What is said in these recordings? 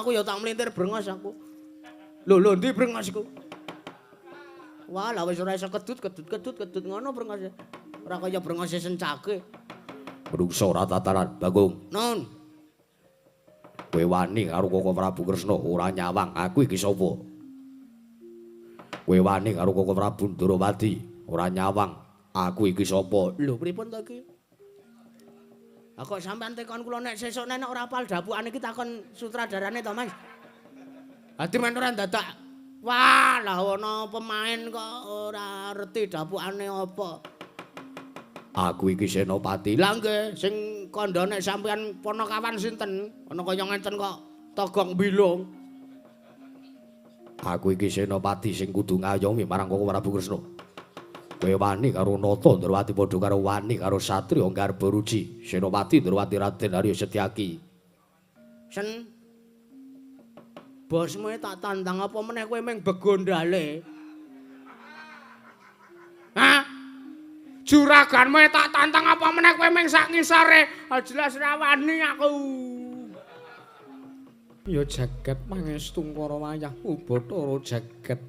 Aku ya tak mlintir brengos aku. Lho lho ndi brengosku? Wah, lah wis ora iso kedut kedut kedut kedut ngono brengose. Ora kaya brengose sencake. Menungsa ora tataran, Bagong. Nun. Kowe wani karo Koko Prabu Kresna ora nyawang aku iki sapa? Kowe wani karo Koko Prabu Ndrawati ora nyawang aku iki sapa? Lho pripun to iki? Ah kok sampean tekon kula nek sesuk nek ora apal dapukane iki takon sutradarane to, Mas. Ati men ora dadak. Wah, lah ana pemain kok ora reti dapukane apa. Aku iki senopati. Lah nggih, sing kandha nek sampean Panakawan sinten? Ana kaya ngenten kok Togong Bilung. Aku iki senopati sing kudu ngayomi marang Koko Prabu Kresna. Kowe wani karo Nata Ndrawati padha karo wani karo satriya Garbaruci, Senopati Ndrawati Raden Arya Setyaki. Sen bosmu tak tandang apa meneh kowe ming begondale? Hah? Juraganmu tak tantang apa meneh kowe ming sak ngisore? Ah jelas ra wani aku. Ya jagat pangestu para wayahmu Bathara jagat.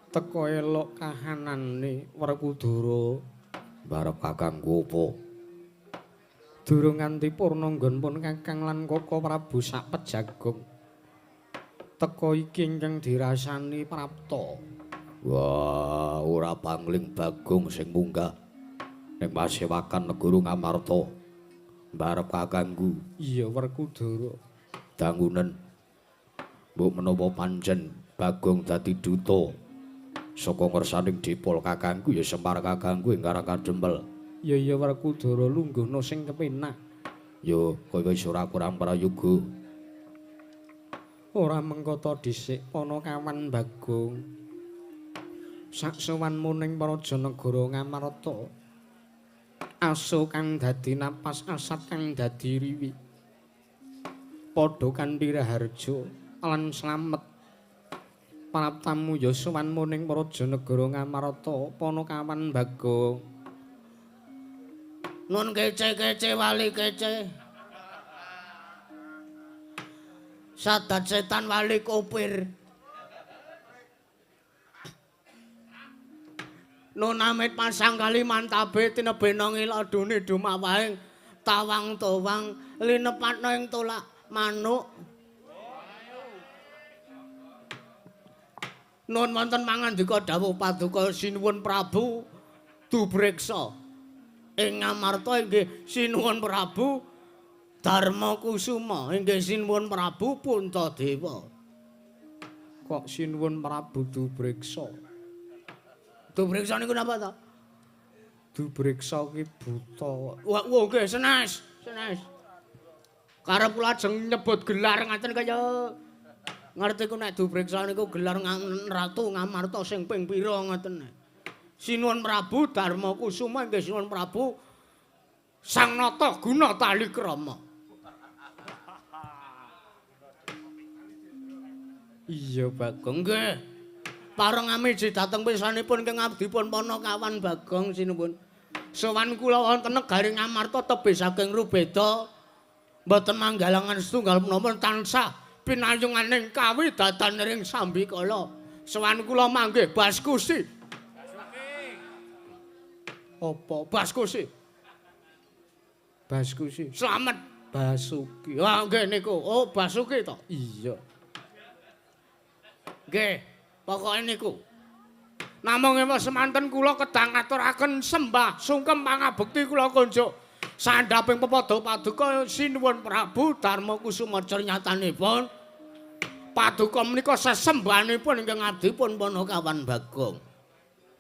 Teka elok kahanane Werkudara. Barep kakangku apa? Durung nganti purna nggon pun Kakang lan Koko Prabu sak pejagong. Teka iki ingkang dirasani prapta. Wah, ora pangling Bagong sing munggah ning pasewakan negara Ngamarta. Barep kakangku. Iya Werkudara. Dangunen. Mbok menapa pancen Bagong dadi duta saka ngersaning dipol kakangku ya Semar kakangku ing Karang Kadempel. Ya ya Werkudara lungguhna sing kepenak. Ya kaya wis ora kurang prayoga. Ora mengko ta dhisik Panakawan Bagong. Saksowanmu ning praja negara Ngamarta. Aso kang dadi napas asat kang dadi riwi. Padha kanthi raharja lan slamet. Praptamu ya sowanmu ning praja negara Ngamarta Panakawan Bagong. Nun kece-kece wali kece. Sadat setan wali kopir. Nun amit pasang kali mantabe tinebena ngiladune dumawahing tawang towang linepatna ing tolak manuk. Nun wonten mangandika dawuh paduka sinuwun Prabu Dubreksa. Ing Ngamarta inggih sinuwun Prabu Darma Kusuma, inggih sinuwun Prabu Puntadewa. Kok sinuwun Prabu Dubreksa? Dubreksa niku napa to? Dubreksa ki buta. Wah, nggih senes, senes. Karep kula ajeng nyebut gelar ngaten kaya ngerti ku nek Dubreksa niku gelar Ratu Ngamarta sing ping pira ngoten. Sinuwun Prabu Darma Kusuma inggih sinuwun Prabu Sang Nata Guna Talikrama. Iya Bagong. Nggih. Pareng amiji dhateng pisanipun ingkang abdipun Panakawan Bagong sinuwun. Sowan kula wonten negari Ngamarta tebih saking Rubeda. Mboten manggalangan setunggal menapa tansah pinayunganing kawidatan ring sambikala. Sowan kula manggih Baskusi. Apa Baskusi? Baskusi. Slamet Basuki. Wah nggih niku. Oh Basuki to? Iya. Nggih, pokoke niku. Namung ewa semanten kula kedah ngaturaken sembah sungkem pangabekti kula kunjuk sandhaping pepadha paduka sinuwun Prabu Darma Kusuma cernyatanipun paduka menika sesembahanipun ingkang abdipun Panakawan Bagong.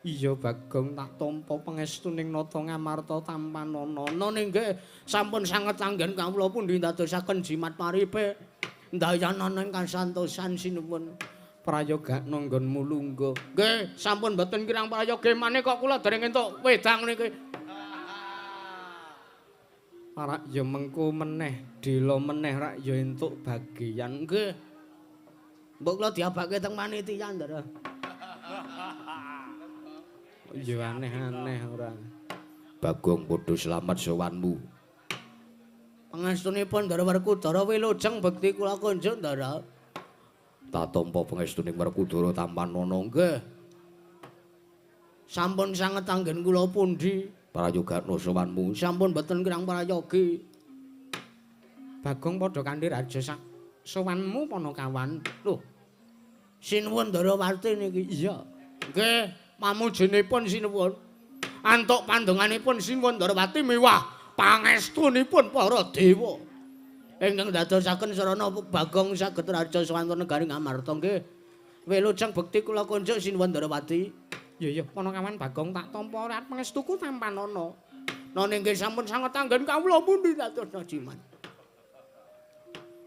Iya Bagong tak tampa pangestuning Nata Ngamarta tampanana. Nun inggih sampun sanget anggen kawula pundi ndadosaken jimat paripe ndayanana ing kasantosan sinuwun. Prayogakna nggonmu lungguh. Nggih, sampun mboten kirang prayoga mane kok kula dereng entuk wedang niki. Rak ya mengko meneh, dela meneh rak ya entuk bagian. Nggih. Mbok kula diabake teng panitia, Ndara. Ya aneh-aneh ora. Bagong padha slamet sowanmu. Pangestunipun Ndara Werkudara wilujeng bekti kula kunjuk Ndara. Tatampa pangestuning Werkudara tampanana nggih. Sampun sanget anggen kula pundi? Prayogana sowanmu sampun boten kirang prayogi. Bagong padha kanthi raja sak sowanmu Panakawan. Lho. Sinuwun Ndarawati niki. Iya. Nggih, pamujinipun sinuwun. Antuk pandonganipun sinuwun Ndarawati miwah pangestunipun para dewa. Ingkang dadosaken sarana Bagong saged raja swanten negari Ngamarta nggih. Wilujeng bekti kula kunjuk sinuwun Ndarawati. Iya iya, Panakawan Bagong tak tampa ora pangestuku tampanana. None nggih sampun sanget anggen kawula pundi dados jimat.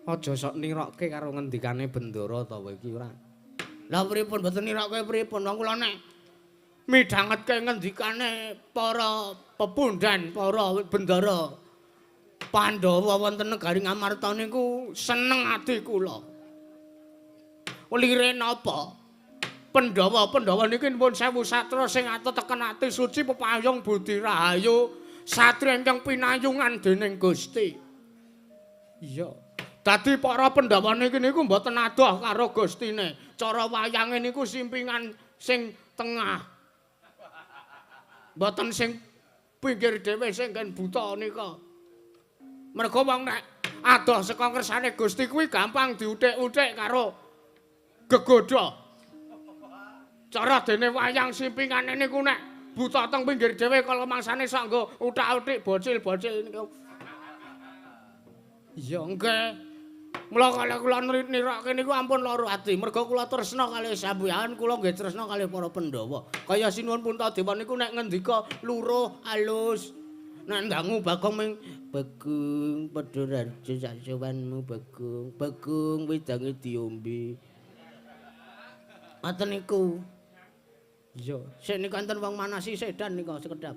Aja sok nirokke karo ngendikane Bendara ta kowe iki ora. Lah pripun mboten nirokke pripun wong kula nek midhangetke ngendikane para pepundhen, para bendara Pandhawa wonten negari Ngamarta niku seneng ati kula. Lire napa? Pandhawa-pandhawa niki pun sewu satra sing ateteken ati suci pepayung budi rahayu satria ingkang pinayungan dening Gusti. Iya. Dadi para Pandhawa niki niku mboten adoh karo Gustine. Cara wayange niku simpingan sing tengah. Mboten sing pinggir dhewe sing nggen buta nika. Mergo wong nek adoh saka ngersane Gusti kuwi gampang diuthik-uthik karo gegodha. Cara dene wayang simpingane niku nek buta teng pinggir dhewe kala mangsane sok nggo uthak-uthik bocil-bocil niku. Iya nggih. Mula kala kula nirokke niku ampun lara ati, mergo kula tresna kalih sampeyan, kula nggih tresna kalih para Pandhawa. Kaya Sinuwun Puntadewa niku nek ngendika luruh alus. Nek ndangu Bagong ming Bagong padha raja sasowanmu Bagong, Bagong wedange diombe. Ngoten niku. Iya, sik niku enten wong manasi sedan nika sekedap.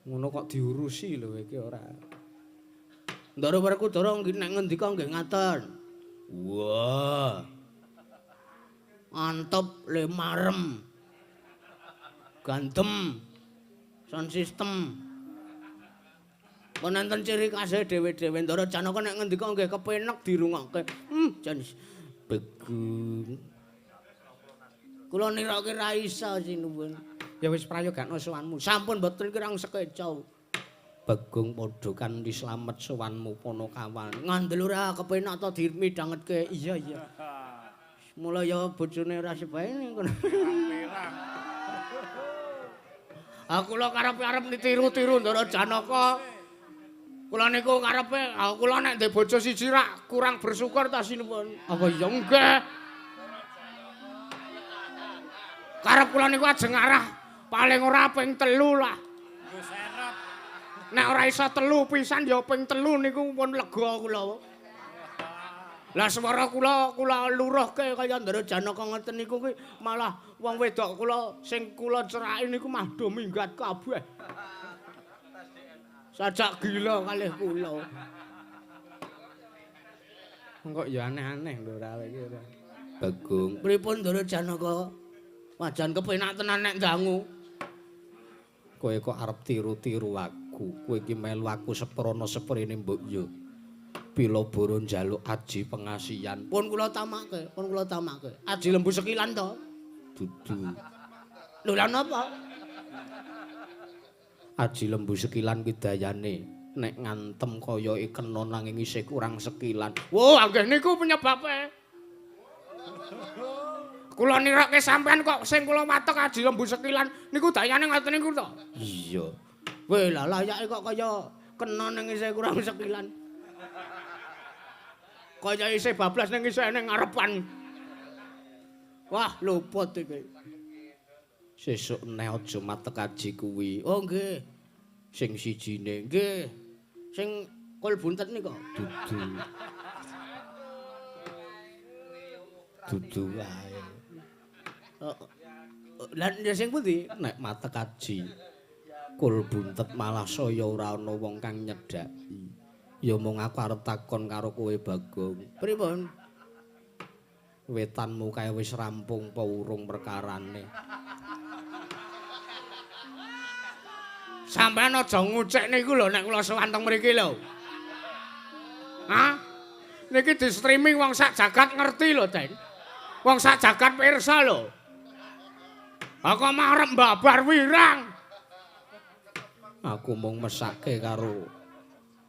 Ngono kok diurusi lho iki ora. Ndara Werkudara nek ngendika nggih ngaten. Wah. Antep le marem. Gandem. Sound system. Pun enten ciri khase dhewe-dhewe. Ndara Janaka nek ngendika nggih kepenek dirungokke. Jan Bagong. Kula nirokke ra iso sinuwun. Ya wis prayogakno sowanmu. Sampun mboten kirang sekeca. Bagong padha kanthi slamet sowanmu Panakawan. Ngandel ora kepenak to dimidhangetke. Iya iya. Mula ya bojone ora sebae ngono. Aku kula karepe arep ditiru-tiru Ndara Janaka. Kula niku karepe kula nek ndek bojo siji rak kurang bersyukur ta sinuwun. Apa iya nggih. Karep kula niku ajeng arah paling ora ping 3 lah. Nek ora iso 3 pisan ya ping 3 niku pun lega kula. Lah swara kula kula luruhke kaya Ndara Janaka ngoten niku kuwi malah wong wedok kula sing kula ceraki niku mah do minggat kabeh. Sajak gila kalih kula. Kok ya aneh-aneh lho ora iki ora. Bagong. Pripun Ndara Janaka? Wajan kepenak tenan nek ndangu. Kowe kok arep tiru-tiru aku. Kowe iki melu aku seprana seprene mbok yo. Bila boro njaluk aji pengasihan. Pun kula tamake, pun kula tamake. Aji lembu sekilan to? Dudu. Lho lha napa? Aji lembu sekilan ki dayane nek ngantem kaya kena nanging isih kurang sekilan. Wah, nggih niku penyebabe. Kula nirokke sampean kok sing kula watek aji lembu sekilan niku dayane ngoten niku to? Iya. Weh lah layake kok kaya kena ning isih kurang sekilan. Kaya isih bablas ning isih ning ngarepan. Wah, luput iki. Sesuk neh aja matek aji kuwi. Oh nggih. Sing sijine nggih. Sing kul buntet nika. Dudu. Dudu wae. Lah sing pundi? Nek matek aji kul buntet malah saya ora ana wong kang nyedhaki. Ya mung aku arep takon karo kowe Bagong. Pripun? Wetanmu kae wis rampung apa urung perkarane? Sampeyan aja ngucek niku lho nek kula sowan teng mriki lho. Hah? Niki di streaming wong sak jagat ngerti lho, Deng. Wong sak jagat pirsa lho. Aku marep mbabar wirang. Aku mung mesake karo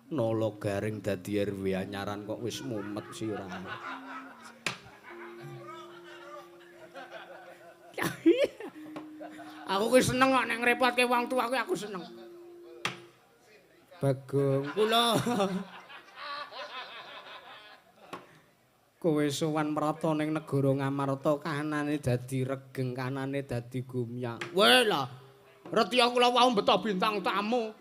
Nala Garing dadi RW anyaran kok wis mumet sirah. Aku ki seneng kok nek ngrepotke wong tuwa kuwi aku seneng. Bagong kula. Kowe sowan mrata ning negara Ngamarta kahanane dadi regeng, kanane dadi gumyak. Weh lah. Retiya kula wau mbeta bintang tamu.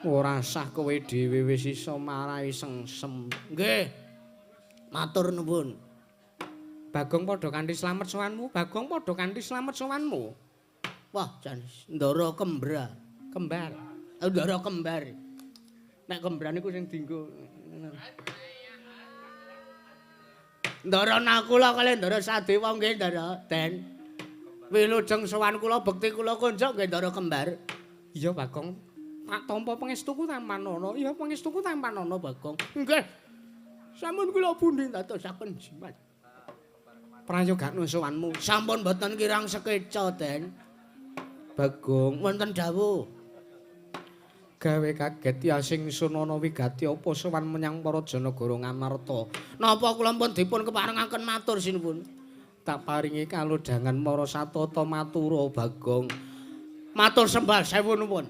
Ora sah kowe dhewe wis iso marai sengsem. Nggih. Matur nuwun. Bagong padha kanthi slamet sowanmu, Bagong padha kanthi slamet sowanmu. Wah, jan ndara kembra, kembar. Ndara kembar. Nek kembra niku sing dienggo. Ndara Nakula kali ndara Sadewa nggih ndara Den. Wilujeng sowan kula bekti kula konjok nggih ndara kembar. Iya Bagong, tak tampa pangestuku tampanana. Iya pangestuku tampanana Bagong. Nggih. Sampun kula pundi dadosaken jimat. Prayogakno sowanmu. Sampun mboten kirang sekeca, Den. Bagong, wonten dawuh. Gawe kaget ya sing sunana wigati apa sowan menyang para janagara Ngamarta. Napa kula pun dipun keparengaken matur sinuwun. Tak paringi kalodhangan mara satata matura Bagong. Matur sembah sewu nuwun.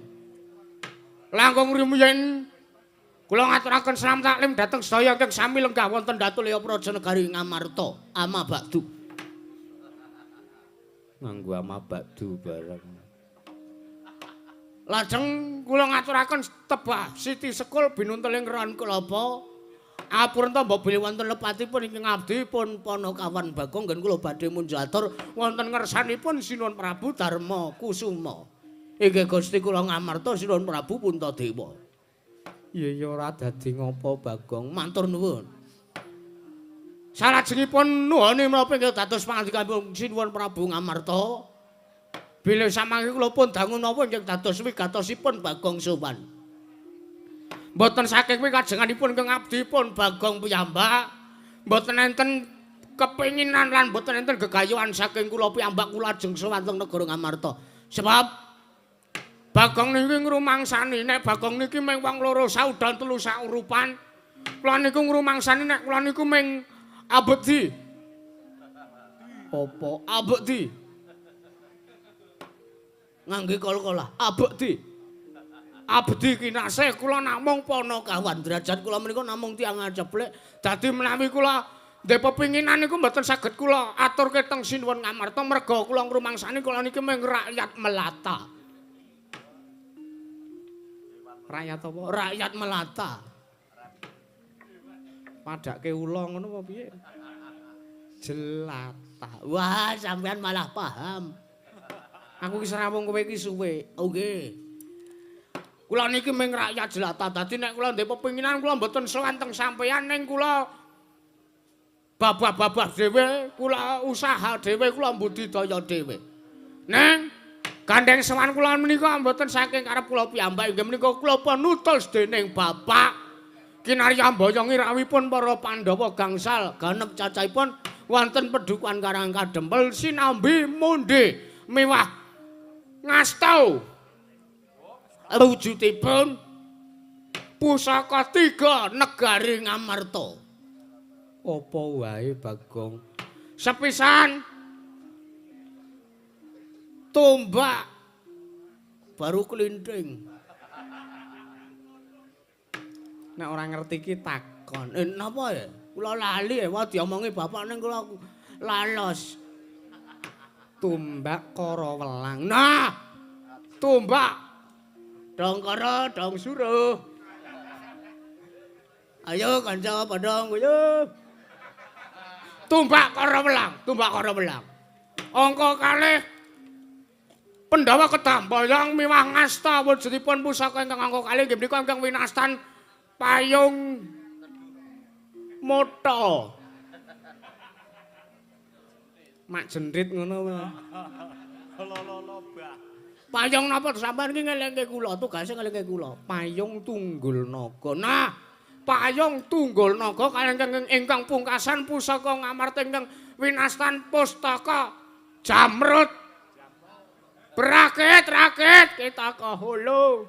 Langkung rumiyin kula ngaturaken salam taklim dhateng sedaya ingkang sami lenggah wonten Datulya Praja Negari Ngamarta. Ama bakdu. Nganggo ama bakdu bareng. Lajeng kula ngaturaken tebah Siti Sekul binunteling ron kelapa. Apurenta mbok bilih wonten lepatipun ingkang abdi pun Panakawan Bagong nggen kula badhe munjatur wonten ngersanipun Sinuwun Prabu Darma Kusuma. Inggih Gusti kula Ngamarta Sinuwun Prabu Puntadewa. Iya ya ora dadi ngopo Bagong, matur nuwun. Salajengipun nuhoni menapa ingkang dados pangandikanipun Sinuwun Prabu Ngamarta. Bilih samangke kula pun dangu napa ingkang dados wigatosipun Bagong sowan. Mboten saking kuwi kajenganipun ingkang abdi pun Bagong piyambak mboten enten kepinginan lan mboten enten gegayuhan saking kula piyambak kula ajeng sowan teng negara Ngamarta. Sebab Bagong niki ngrumangsani nek Bagong niki mung wong loro saudan telu saurupan. Kula niku ngrumangsani nek kula niku mung abdi. Apa abdi? Ngangge kol-kolah abdi. Abdi kinasih kula namung Panakawan derajat kula menika namung tiyang aceplek. Dadi menawi kula ndek pepinginan niku mboten saged kula aturke teng Sinuwun Ngamarta merga kula ngrumangsani kula niki mung rakyat melata. Rakyat apa? Rakyat melata. Padake ula ngono apa piye? Jelata. Wah, sampean malah paham. Aku ki srawung kowe iki suwe. Oh nggih. Kula niki mung rakyat jelata. Dadi nek kula ndek pepinginan kula mboten sowan teng sampean ning kula babah-babah dhewe, kula usaha dhewe, kula budidaya dhewe. Neng gandeng sowan kula menika mboten saking karep kula piyambak inggih menika kula penutus dening Bapak kinarya mboyongi rawuhipun para Pandhawa gangsal ganep cacahipun wonten pedukuhan Karang Kadempel sinambi mundhe miwah ngasta wujudipun pusaka tiga negari Ngamarta. Apa wae Bagong? Sepisan tombak baru kelinting. Nek ora ngerti ki takon. Napa ya? Kula lali ya, wah diomongi bapak ning kula lalos. Tombak kara welang. Nah, tombak dong kara dong suruh. Ayo kanca padha guyu. Tombak kara welang, tombak kara welang. Angka kalih Pandhawa kedamboyong miwah ngasta wujudipun pusaka ingkang angka kalih inggih menika ingkang winastan payung motha. Mak jendrit ngono wae. Lolo bah. Payung napa sampean iki ngelingke kula, tugase ngelingke kula. Payung Tunggul Naga. Nah, Payung Tunggul Naga kaliyan ingkang pungkasan pusaka Ngamarta ingkang winastan pustaka Jamrut. Berakit-rakit kita ke hulu.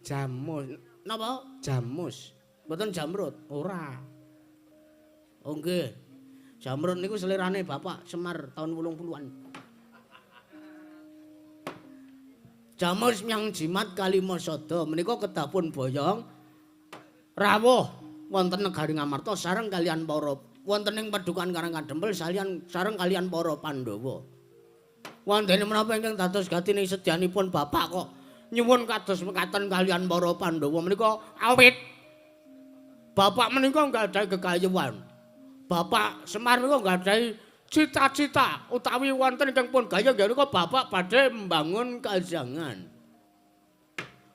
Jamus. Napa? Jamus. Mboten jamrut. Ora. Oh nggih. Jamrut niku selerane Bapak Semar tahun 80-an. Jamus myang jimat kalima sada menika kedah pun boyong rawuh wonten negari Ngamarta sareng kaliyan para wonten ing padukan Karang Kadempel sareng kaliyan para Pandhawa. Wondene menapa ingkang dados gatine sedyanipun Bapak kok nyuwun kados mekaten kaliyan para Pandhawa menika awit Bapak menika nggadahi gegayuhan. Bapak Semar menika nggadahi cita-cita utawi wonten ingkang pun gayeng nggih menika Bapak badhe mbangun kajangan.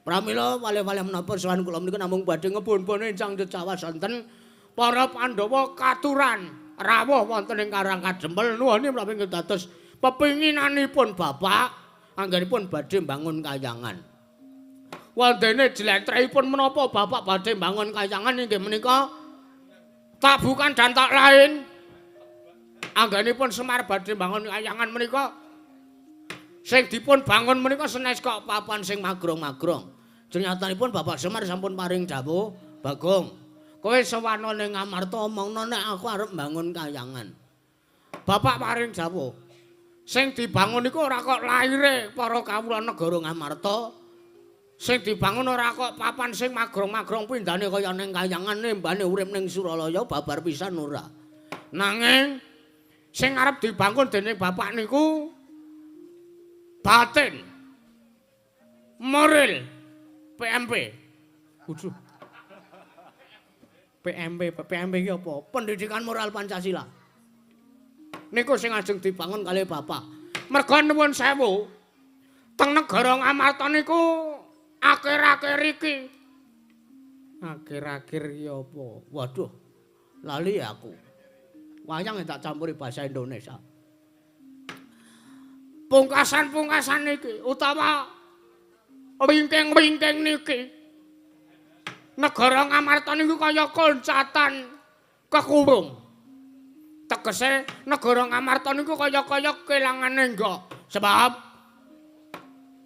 Pramila waleh-waleh menapa sowan kula menika namung badhe ngebun-bun encang jejawas wonten para Pandhawa katuran rawuh wonten ing Karang Kadempel nuwun menapa ingkang dados pepinginanipun Bapak anggenipun badhe mbangun kayangan. Wondene jlentrehipun menapa Bapak badhe mbangun kayangan inggih menika tak bukan dan tak lain anggenipun Semar badhe mbangun kayangan menika sing dipun bangun menika senes kok papan sing magrong-magrong. Jenyatanipun Bapak Semar sampun paring dawuh, Bagong, kowe sowana ning Ngamarta omongno nek aku arep mbangun kayangan. Bapak paring dawuh, sing dibangun iku ora kok laire para kawula negara Ngamarta. Sing dibangun ora kok papan sing magrong-magrong pindhane kaya ning kayangan nembane urip ning Suralaya babar pisan ora. Nanging sing arep dibangun dening bapak niku batin, moral, PMP. Waduh. PMP, PMP iki apa? Pendidikan Moral Pancasila. Niku sing ajeng dibangun kalih bapak. Merga nuwun sewu, teng negara Ngamarta niku akhir-akhir iki. Akhir-akhir iki apa? Waduh, lali aku. Wayang tak campuri bahasa Indonesia. Pungkasan-pungkasan niki utawa wingking-wingking niki. Negara Ngamarta niku kaya koncatan kekurung. Tegese negara Ngamarta niku kaya-kaya kelangan enggak. Sebab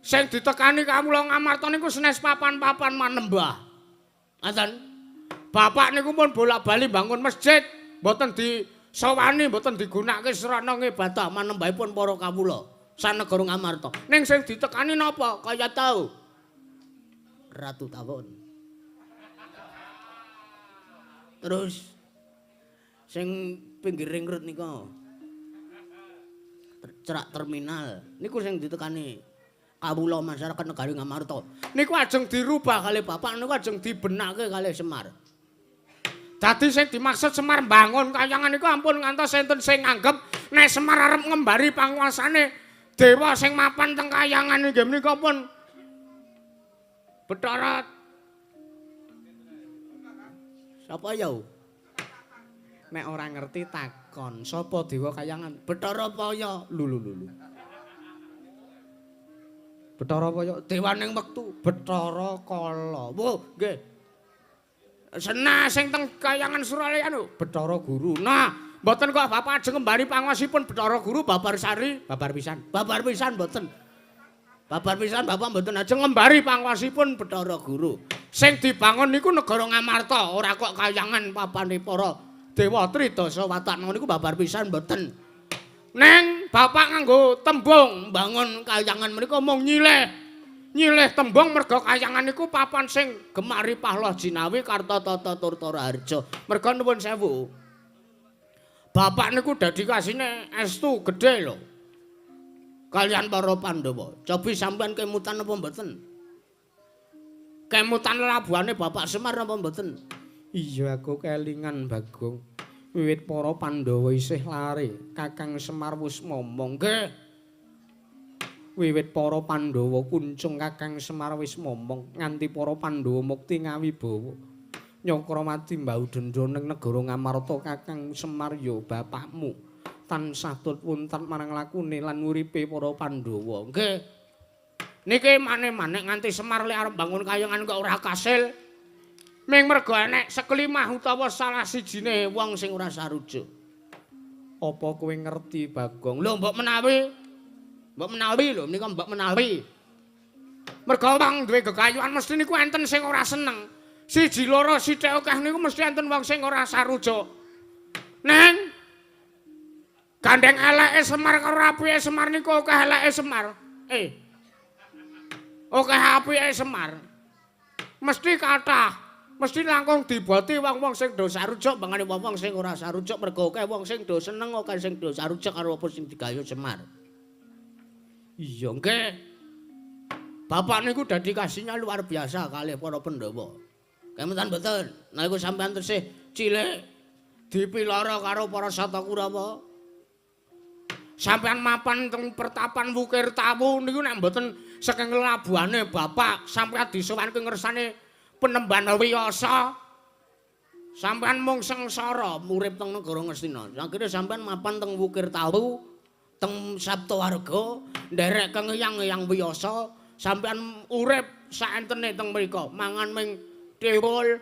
sing ditekani kawula Ngamarta niku senes papan-papan manembah. Ngaten. Bapak niku pun bolak-balik bangun masjid, mboten disowani, mboten digunakake srana ngibadah manembahipun para kawula sanegara Ngamarta. Ning sing ditekani napa? Kaya tau Ratu Tawon. Terus sing pinggir ring road nika cerak terminal niku sing ditekani kawula masyarakat negari Ngamarta. Niku ajeng dirubah kalih bapak niku ajeng dibenake kalih Semar. Dadi sing dimaksud Semar mbangun kayangan niku ampun ngantos enten sing nganggep nek Semar arep ngembari panguasane dewa sing mapan teng kayangan inggih menika pun Bathara sapa ya? Nek ora ngerti takon, sapa dewa kayangan? Bathara Paya. Lho lho lho. Bathara Paya dewaning wektu, Bathara Kala. Wo, nggih. Sena sing teng kayangan Suralaya lho, Bathara Guru. Nah, mboten kok bapak ajeng ngembari panguwasipun Bathara Guru babar sari, babar pisan. Babar pisan mboten. Babar pisan bapak mboten ajeng ngembari panguwasipun Bathara Guru. Sing dibangun niku negara Ngamarta, ora kok kayangan papane para dewa Tridasa Watakna niku babar pisan mboten. Neng bapak nganggo tembung mbangun kayangan menika mung nyileh. Nyileh tembung merga kayangan niku papan sing gemari pahlah jinawi karta tata turta raharja. Merga nuwun sewu. Bapak niku dedikasine estu gedhe lho. Kalian para Pandhawa. Cobi sampean kemutan apa mboten? Kemutan lelabuhane Bapak Semar napa mboten? Iya aku kelingan Bagong. Wiwit para Pandhawa isih lare, Kakang Semar wis momong. Nggih. Wiwit para Pandhawa kuncung Kakang Semar wis momong nganti para Pandhawa mukti ngawibawa. Nyakramati mbau dendha ning negara Ngamarta Kakang Semar ya bapakmu. Tansah tut wonten marang lakune lan uripe para Pandhawa. Nggih. Niki mane-mane nganti Semar lek arep bangun kayangan kok ora kasil. Ming mergo enek sekelimah utawa salah sijine wong sing ora sarujuk. Apa kowe ngerti, Bagong? Lho mbok menawi. Mbok menawi lho menika mbok menawi. Mergo wong duwe gegayuhan mesti niku enten sing ora seneng. Siji loro sithik akeh niku mesti enten wong sing ora sarujuk. Neng gandeng eleke Semar karo apike Semar niku akeh eleke Semar. Akeh apike Semar. Mesti kathah. Mesti langkung diboti wong-wong sing do sarujuk bangane wong-wong sing ora sarujuk mergo akeh wong sing do seneng akeh sing do sarujuk karo apa sing digawe Semar. Iya nggih. Bapak niku dedikasinya luar biasa kalih para Pandhawa. Kemutan mboten, nalika sampean tesih cilik dipilara karo para Satakurawa. Sampean mapan teng pertapan Wukir Tawu niku nek mboten saking labuhane bapak sampean disowanke ngersane Penemban Wiyasa. Sampean mung sengsara urip teng negara Ngastina. Akhire sampean mapan teng Wukir Tawu, teng Saptawarga, nderek keng Eyang Wiyasa, sampean urip saentene teng mriku, mangan ming tiwul.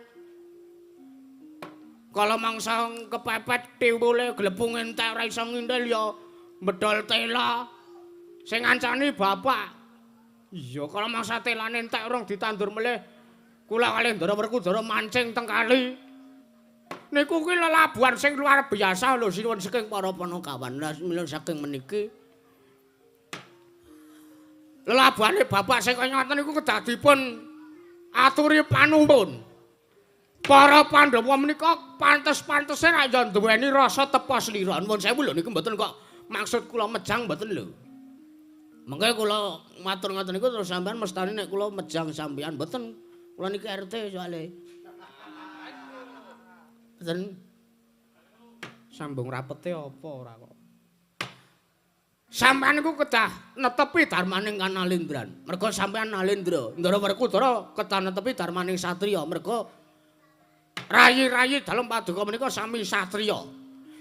Kala mangsa kepepet tiwule glepung entek ora iso ngintil ya medhol tela. Sing ngancani bapak. Iya, kala mangsa telane entek urung ditandur melih, kula kalih Ndara Werkudara mancing teng kali. Niku kuwi lelabuhan sing luar biasa lho sinuwun saking para panakawan. Lah mila saking meniki lelabuhane bapak sing kaya ngoten niku kedah dipun aturi panuwun. Para Pandhawa menika pantes-pantese ra ya duweni rasa tepa slira. Nuwun sewu lho niku mboten kok maksud kula mejang mboten lho. Mengke kula matur ngoten niku terus sampean mestani nek kula mejang sampean mboten. Kula niki RT soalé. Mboten. Sambung rapete apa ora kok? Sampean niku kedah netepi darmaning kanalindran. Mergo sampean nalindra. Ndara Werkudara kedah netepi darmaning satriya. Mergo rayi-rayi dalem paduka menika sami satriya.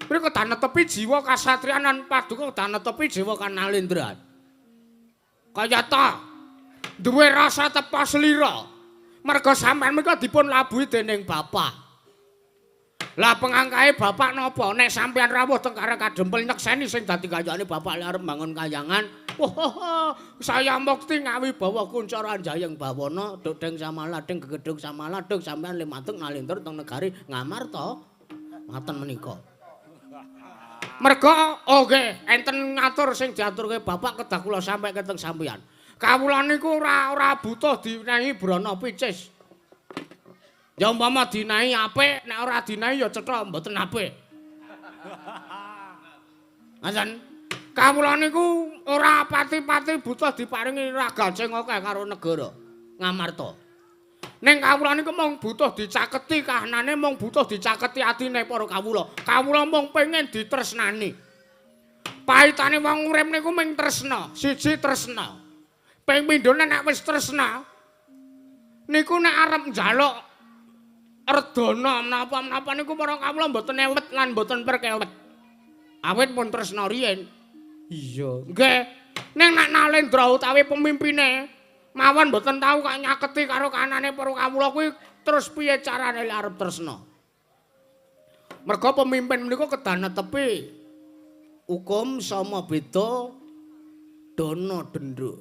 Mereka kedah netepi jiwa kasatriyan lan paduka kedah netepi jiwa kanalindran. Kayata duwe rasa tepa slira. Mergo sampean menika dipun labuhi dening bapak. Lah pengangkahe bapak napa? Nek sampean rawuh teng Karang Kadempel nyekseni sing dadi kayane bapak lek arep mbangun kayangan. Wah, saya mukti ngawibawa kuncara anjayeng bawana, dodeng samaladeng gegedhung samaladung sampean le mantuk nalindra teng negari Ngamarta. Ngaten menika. Mergo oh nggih, enten ngatur sing diaturke bapak kedah kula sampaikan teng sampean. Kawula niku ora butuh dinehi brana picis. Ya umpama dinahi apik, nek ora dinahi ya cetha mboten apik. Ngaten. Kawula niku ora pati-pati butuh diparingi ragal sing akeh karo negara Ngamarta. Ning kawula niku mung butuh dicaketi kahanane, mung butuh dicaketi atine para kawula. Kawula mung pengen ditresnani. Pahitane wong urip niku mung tresna, siji tresna. Ping pindhone nek wis tresna niku nek arep njaluk erdana menapa-menapa niku para kawula mboten ewet lan mboten perkewet. Awit pun tresna riyin. Iya, nggih. Ning nek Nalendra utawi pemimpine mawon mboten tau kok nyaketi karo kanane para kawula kuwi terus piye carane lek arep tresna. Mergo pemimpin menika kedah netepi hukum sama beda dana denda.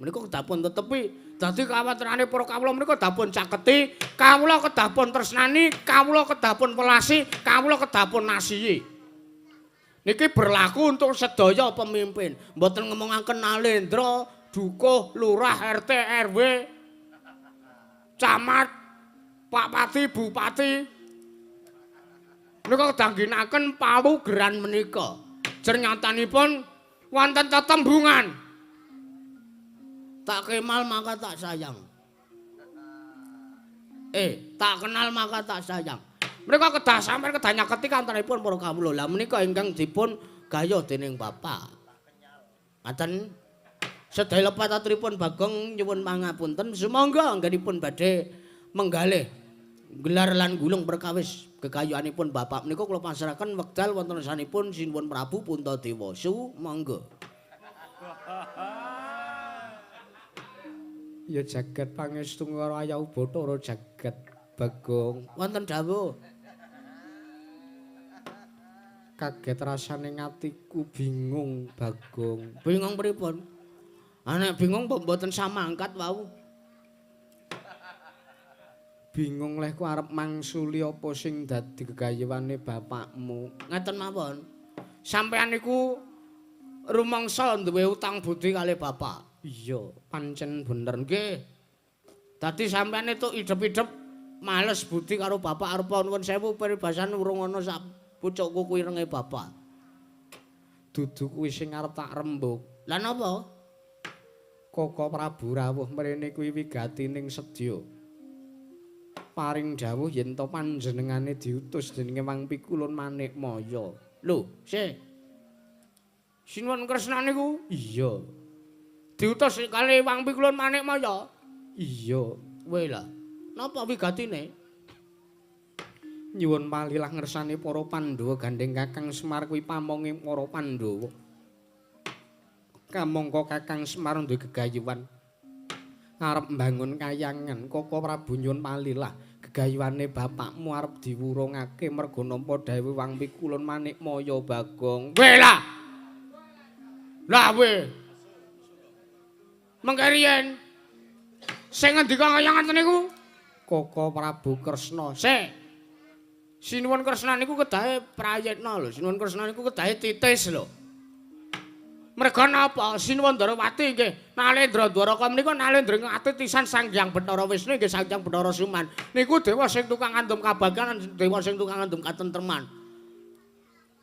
Menika kedah pun tetepi. Dadi kawatirane para kawula menika kedah pun caketi, kawula kedah pun tresnani, kawula kedah pun welasi, kawula kedah pun nasihi. Niki berlaku untuk sedaya pemimpin. Mboten ngomongaken Nalendra, dukuh, lurah, RT, RW, camat, Pak Pati, Bupati. Menika kedah ngginakaken pawugeran menika. Jernyatanipun wonten tetembungan. Tak kenal maka tak sayang. Tak kenal maka tak sayang. Menika kedah sampeyan kedah nyaketi kantoripun para kawula. Lah menika ingkang dipun gayuh dening bapak. Ngaten. Sedaya lepat aturipun Bagong nyuwun pangapunten. Sumangga anggenipun badhe menggalih Gelar lan gulung perkawis gegayuhanipun bapak menika kula pasrahaken wekdal wonten sanipun Sinuwun Prabu Puntadewa. Sumangga. Ya jagat pangestu karo Ayah Bathara jagat Bagong. Wonten dawuh. Kaget rasane ngatiku bingung Bagong. Bingung pripun? Nek bingung mbok mboten samangkat wau. Bingung lehku arep mangsuli apa sing dadi gegayuhane bapakmu. Ngaten mawon. Sampeyan niku rumangsa duwe utang budi kalih bapak. Iya, pancen bener. Nggih. Dadi sampeyan itu idep-idep males budi karo bapak arep nuwun sewu peribasan urung ana sak pucuk kuku irenge bapak. Dudu kuwi sing arep tak rembug. Lah napa? Koko Prabu rawuh mrene kuwi wigatining sedya. Paring dawuh yen to panjenengane diutus dening Wang Pikulun Manikmaya. Lho, sih. Sinuwun Kresna niku? Iya. Diutus kali Wang Pikulun Manikmaya? Iya. Weh lah. Napa wigatine? Nyuwun palilah ngersane para Pandhawa gandeng Kakang Semar kuwi pamonge para Pandhawa. Kamangka Kakang Semar duwe gegayuhan arep mbangun kayangan. Koko Prabu nyuwun palilah gegayuhane bapakmu arep diwurungake merga nampa dawuh Wang Pikulun Manikmaya Bagong. Weh lah. Lah weh. Mengke riyen sing ngendika kaya ngaten niku Koko Prabu Kresna. Sik. Sinuwun Kresna niku kedahe prayitna lho. Sinuwun Kresna niku kedahe titis lho. Merga napa? Sinuwun Ndarawati nggih Nalendra Dwaraka menika nalendra atitisan Sang Hyang Bathara Wisnu nggih Sang Hyang Bathara Suman. Niku dewa sing tukang ngandum kabagyan, dewa sing tukang ngandum katentreman.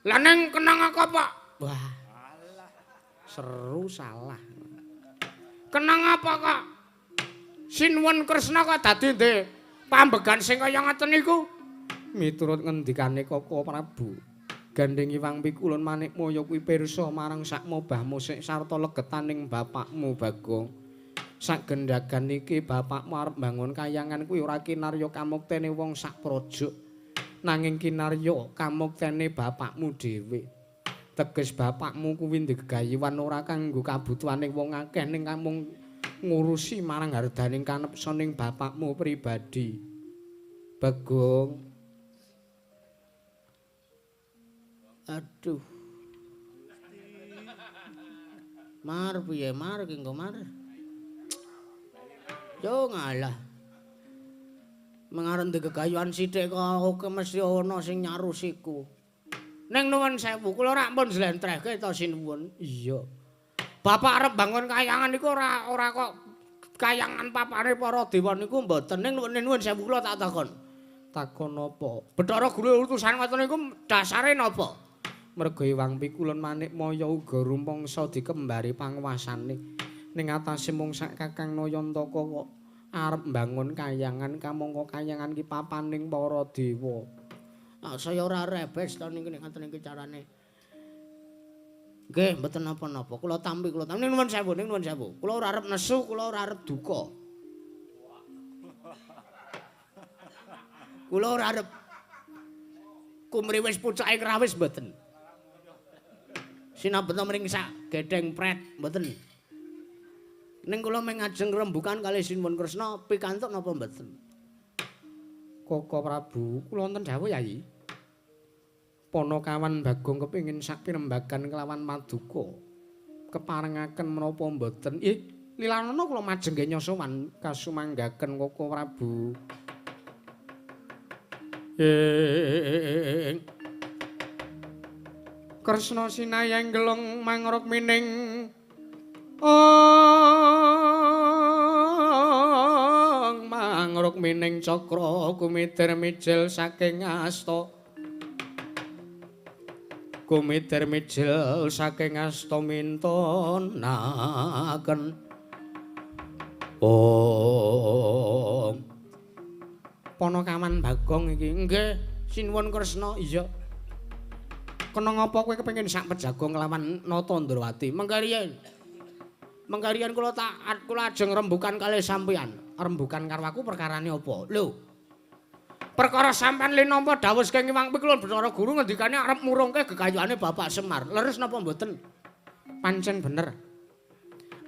Lah ning kenang apa, Pak? Wah. Seru salah. Kenang apa kok? Sinuwun Kresna kok dadi ndek pambegan sing kaya ngaten niku? Miturut ngendikane Koko Prabu, gandeng Wang Pikulun Manikmaya kuwi pirsa marang sak mobah musik sarta legetaning bapakmu Bagong. Sak gendhagan iki bapakmu arep mbangun kayangan kuwi ora kinarya kamuktene wong sak praja, nanging kinarya kamuktene bapakmu dhewe. Teges bapakmu kuwi ndek gegayuhan ora kanggo kabutuhaning wong akeh ning namung ngurusi marang hardaning kanepsoning bapakmu pribadi. Bagong. Aduh. Mar piye mar ki engko mar? Yo ngalah. Mengarep ndek gegayuhan sithik kok mesti ana sing nyarusiku. Ning nuwun sewu kula rak pun njlentrehke to sinuwun. Iya. Bapak arep bangun kayangan niku ora kok kayangan papane para dewa niku mboten. Ning nuwun sewu kula tak takon. Takon napa? Bathara Guru utusan ngoten niku dasare napa? Merga Wang Pikulun Manikmaya uga rumangsa dikembari panguwasane. Ning atase mung sak Kakang Nayantaka kok arep mbangun kayangan kamangka kayangan ki papaning para dewa. Ah saya ora rebes to niki nek ngoten iki carane. Nggih, mboten napa-napa. Kula tampi, kula tampi. Ning nuwun sewu, ning nuwun sewu. Kula ora arep nesu, kula ora arep duka. Kula ora arep kumriwis pucake krawis mboten. Sinabeta mring sak gedheng pret mboten. Ning kula mung ngajeng rembukan kalih Sinuwun Kresna pikantuk napa mboten? Koko Prabu, kula wonten dawuh Yayi. Panakawan Bagong kepengin sak pirembagan kelawan maduka. Keparengaken menapa mboten? Lilanana kula majeng nggih nyosowan kasumanggaken Koko Prabu. Kresna sinayang gelung mangruk mining ong mangruk mining cakra kumitir mijil saking asta kumitir mijil saking asta mintonaken. Ong Panakawan Bagong iki. Nggih, Sinuwun Kresna. Iya. Kena ngapa kowe kepengin sak pejago nglawan Nata Ndrawati? Mengke riyen. Mengke riyen kula tak kula ajeng rembukan kalih sampeyan. Rembukan karo aku perkarane apa? Lho. Perkara sampean le nampa dawuh saking Hyang Pikulun Bathara Guru ngendikane arep murungke gegayuhane Bapak Semar. Leres napa mboten? Pancen bener.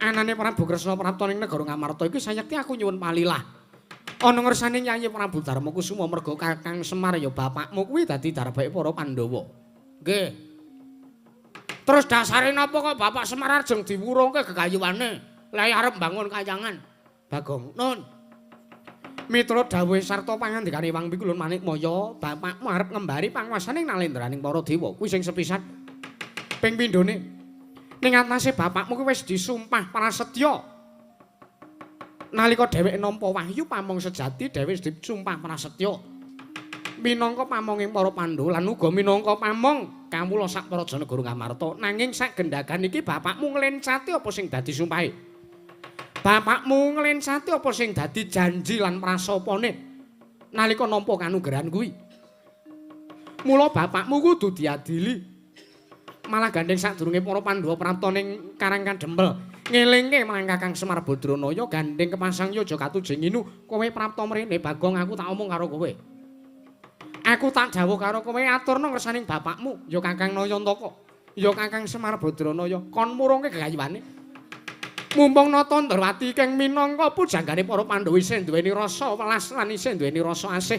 Anane Prabu Kresna prapta ning negara Ngamarta iki sayekti aku nyuwun palilah. Ana ngersane Nyai Prabu Darmakusuma merga Kakang Semar ya bapakmu kuwi dadi darbake para Pandhawa. Nggih. Terus dasare napa kok Bapak Semar ajeng diwurungke gegayuhane? Lah arep mbangun kayangan. Bagong, Nun. Miturut dawuhe sarta pangandikane Hyang Pikulun Manikmaya, bapakmu arep ngembari panguwasaning nalendraning para dewa. Kuwi sing sepisan. Ping pindhone ning atase bapakmu kuwi wis disumpah prasetya. Nalika dheweke nampa wahyu pamong sejati, dheweke wis disumpah prasetya. Minangka pamonging para Pandhawa lan uga minangka pamong kawula sak praja negara Ngamarta. Nanging sak gendhagan iki bapakmu nglencati apa sing dadi sumpahe? Bapakmu nglencati apa sing dadi janji lan prasapane nalika nampa kanugrahan kuwi. Mula bapakmu kudu diadili. Malah gandeng sadurunge para Pandhawa prapta ning Karang Kadempel, ngelingke marang Kakang Semar Badranaya gandeng kepasang yaja katujeng inu, kowe prapta mrene Bagong aku tak omong karo kowe. Aku tak dawuh karo kowe aturna ngersaning bapakmu, ya Kakang Nayantaka, ya Kakang Semar Badranaya, kon murungke gegayuhane. Mumpung Nata Ndrawati keng minangka pujanggane para Pandhawa isih duweni rasa welas lan isih duweni rasa asih.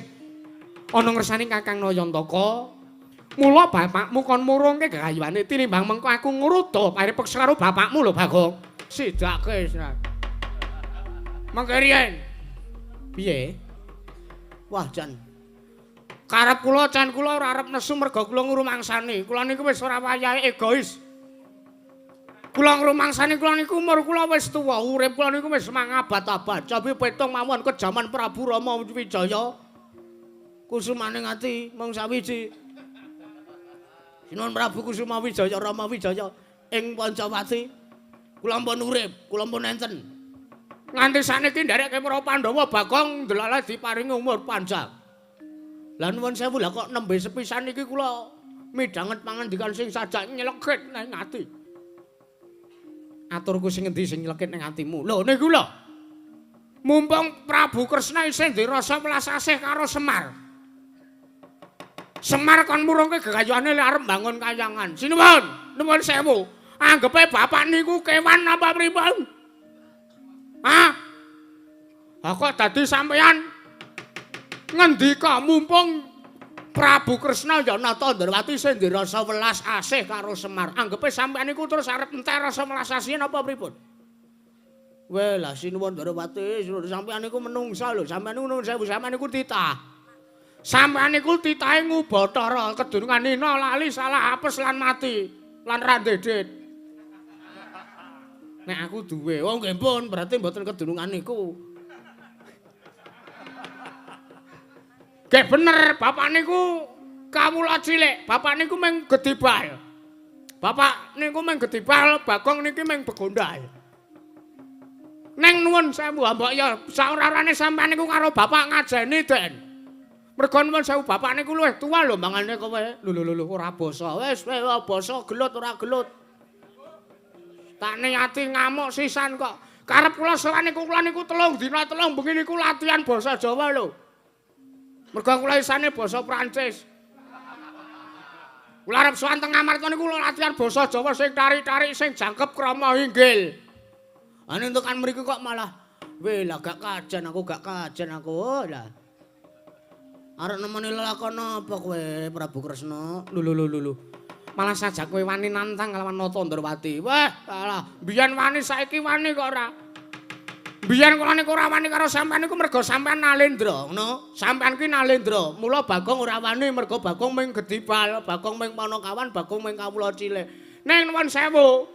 Ana ngersane Kakang Nayantaka, mula bapakmu kon murungke gegayuhane tinimbang mengko aku ngruda paripeksa karo bapakmu lho Bagong. Sidake. Mengke riyen. Piye? Wah, jan. Karep kula jan kula ora arep nesu merga kula ngrumangsani. Kula niku wis ora wayahe egois. Kula ngrumangsani kula niku umur kula wis tuwa, urip kula niku wis mangabad-abad. Jawi petung mawon ke jaman Prabu Rama Wijaya. Kusumaning ati mung sawiji. Sinuwun Prabu Kusuma Wijaya Rama Wijaya ing Pancawati. Kula ampun urip, kula ampun enten. Nganti sakniki ndereke para Pandhawa Bagong ndelala diparingi umur panjang. Lah nuwun sewu lah kok nembe sepisan iki kula midhanget pangandikan sing sajak nyelekit nang ati. Aturku sing endi sing nyelekit ning atimu? Lho niku lho. Mumpung Prabu Kresna isih duwe rasa welas asih karo Semar. Semar kon murungke gegayuhane lek arep mbangun kayangan. Sinuwun, nuwun sewu. Anggepe bapak niku kewan apa pripun? Hah? Ha kok dadi sampeyan ngendika mumpung Prabu Kresna ya Nata Ndrawati sing duwe rasa welas asih karo Semar. Anggepe sampeyan niku terus arep entek rasa welas asih napa pripun? Weh lah sinuwun Ndrawati, sinuwun sampeyan niku menungsa lho, sampeyan niku nuwun sewu, sampeyan niku titah. Sampeyan niku titahe ngubathara kedunungan nina lali salah apes lan mati lan ra ndedet. Nek aku duwe, oh nggih pun berarti mboten kedunungan niku. Nggih bener, bapak niku kawula cilik, bapak niku mung gedibal. Bapak niku mung gedibal, Bagong niki mung begondal. Neng nuwun sewu mbok ya saora-orane sampean niku karo bapak ngajeni, Den. Mergo nuwun sewu bapak niku luwih tuwa lho mangane kowe. Lho lho lho ora basa. Wis basa gelut ora gelut. Tak niati ngamuk sisan kok. Karep kula sowan niku kula niku 3 dina 3 bengi niku latihan basa Jawa lho. Mergo kula isane basa Prancis. Kula arep sowan teng Ngamarta niku kula latihan basa Jawa sing tarik-tarik sing jangkep krama inggil. Ane tekan mriki kok malah weh lah gak kajen aku, gak kajen aku. Oh lah. Arep nemoni lelakon apa kowe Prabu Kresna? Lho lho lho lho. Malah sajak kowe wani nantang kalawan Nata Ndrawati. Wah, alah, biyen wani saiki wani kok ora. Biyen kula niku ora wani karo sampean niku mergo sampean nalendra, ngono. Sampean ki nalendra. Mula Bagong ora wani mergo Bagong mung gedibal, Bagong mung panakawan, Bagong mung kawula cilik. Ning nuwun sewu.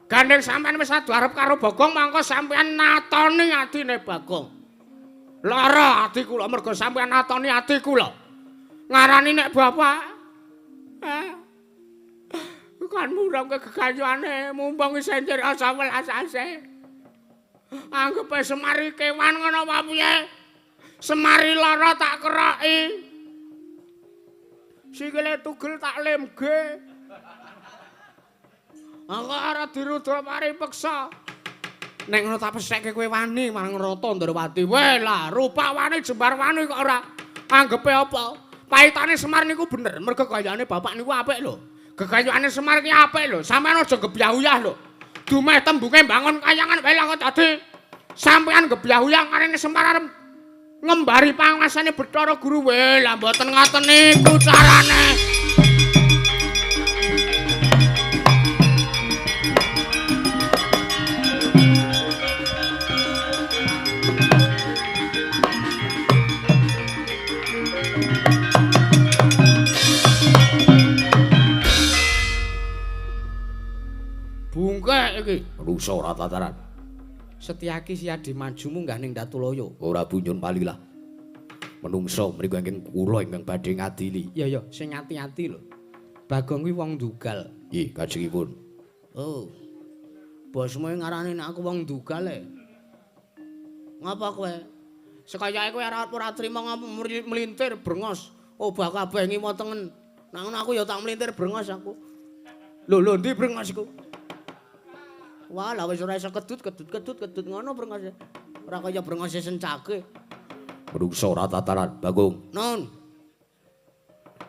Gandeng sampean wis adu arep karo Bagong mangko sampean natoni atine Bagong. Lara ati kula mergo sampean natoni ati kula. Ngarani nek bapak kan murungke gegayuhane mumpung isih rasa welas asih. Anggepe Semari kewan ngono apa piye? Semari lara tak keroki. Sikile tugel tak lemge. Aku ora diruda paripeksa. Nek ngono tak pesekke kowe wani marang Nata Ndrawati. Weh lah, rupa wani jembar wani kok ora. Anggepe apa? Paitane Semar niku bener, mergo gayane bapak niku apik lho. Gegayane Semar ki apik lho. Sampeyan aja gebyah-uyah lho. Dumeh tembunge mbangun kayangan wae lah kok dadi sampeyan gebyah-uyah karene Semar arep ngembari panguasane Bathara Guru wae lah mboten ngaten niku carane. Bungkek iki Rusa ora tataran. Setyaki Siyadi maju munggah ning Datulaya. Ora bunyun palilah. Menungso mriku ingkang kula ingkang badhe ngadili. Ya ya, sing ati-ati lho. Bagong kuwi wong ndugal. Nggih, kajengipun. Oh. Bosmu ngarani nek aku wong ndugal e. Ngapa kowe? Sekayake kowe ora trima mlintir brengos, obah kabeh ngiwa tengen. Nek ngono aku ya tak mlintir brengos aku. Lho lho ndi brengos iku? Wah, lah wis ora iso kedut kedut kedut kedut ngono brengose. Ora kaya brengose sencake. Menungso ora tataran, Bagong. Nun.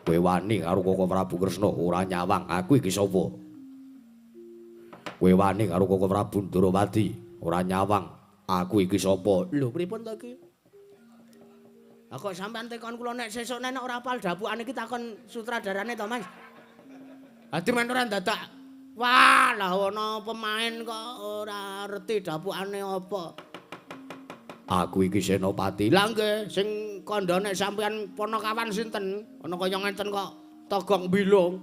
Kowe wani karo Koko Prabu Kresna ora nyawang, aku iki sapa? Kowe wani karo Koko Prabu Ndrawati ora nyawang, aku iki sapa? Lho, pripun to iki? Lah kok sampean tekon kula nek sesuk nek ora apal dapukane iki takon sutradarane to, Mas? Adi men ora dadak. Wah, lah ana pemain kok ora reti dapukane apa. Aku iki Senopati. Lah nggih, sing kandha nek sampean Panakawan sinten? Ana kaya ngenten kok Togong Bilung.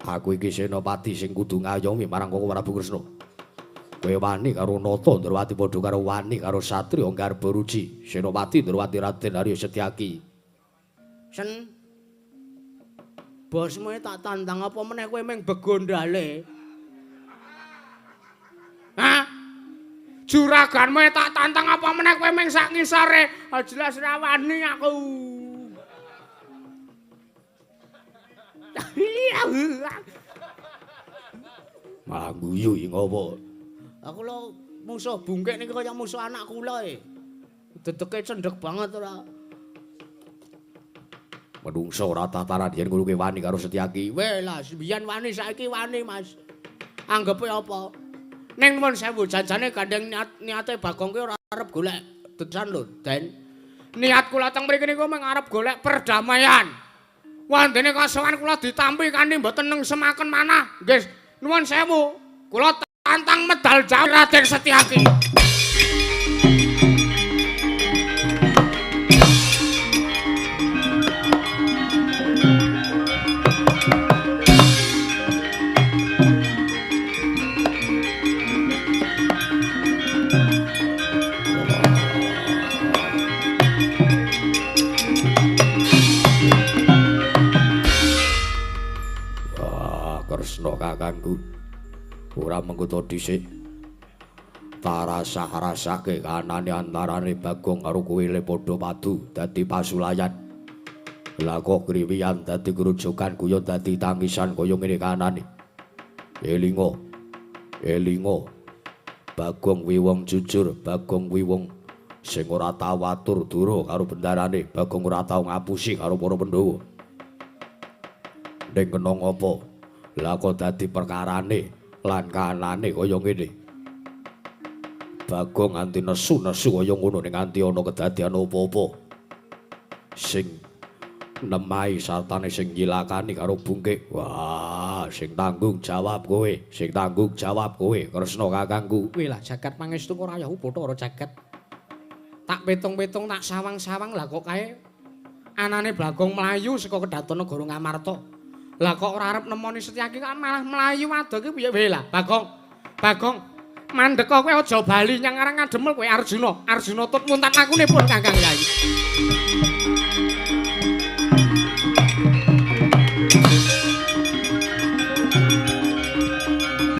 Aku iki Senopati sing kudu ngayomi marang Koko Prabu Kresna. Kowe wani karo Nata Ndrawati padha karo wani karo Satriya Garbaruci. Senopati Ndrawati Raden Arya Setyaki. Sen bosmu tak tantang apa meneh kowe ming begondale. Hah? Juraganmu tak tantang apa meneh kowe ming sak ngisore. Jelas ra wani aku. Malah guyu iki ngopo? Aku lho musuh bungkek niki kaya musuh anak kula e. Dedeke cendhek banget ora. Menungso ora tataran yen ngono kuwi wani karo Setyaki. Weh lah, biyen wani saiki wani, Mas. Anggepe apa? Ning nuwun sewu janjane gandeng niate Bagong kuwi ora arep golek desan lho, Den. Niat kula teng mriki niku mung arep golek perdamaian. Wandene kasowan kula ditampi kanthi mboten nengsemaken manah. Nggih, nuwun sewu. Kula tantang medal jauh Raden Setyaki. Kresna kakangku ora mengko dhisik tarasah-rasake kanane antarane Bagong karo kowe le padha padu dadi pasulayan. Lah kok kriwiyan dadi grujukan guyon dadi tangisan kaya ngene kanane. Elingo elingo Bagong kuwi wong jujur, Bagong kuwi wong sing ora tau atur dura karo bendarane, Bagong ora tau ngapusi karo para Pandhawa. Ning kena ngapa? Lah kok dadi perkarane lan kanane kaya ngene. Bagong nganti nesu-nesu kaya ngono ning nganti ana kedadian apa-apa. Sing nemahi sartane sing nyilakani karo bungkik. Wah, sing tanggung jawab kowe, sing tanggung jawab kowe, Kresna kakangku. Weh lah jagat pangestu ora ya Bathara jagat. Tak petung-petung tak sawang-sawang lah kok kae anane Bagong mlayu saka kedaton negara Ngamarta. Lah kok ora arep nemoni Setyaki kok malah mlayu adoh iki piye wae lah Bagong. Bagong mandeka kowe aja bali nyang arang ngademel kowe Arjuna. Arjuna tut muntat lakune pun Kakang Yai.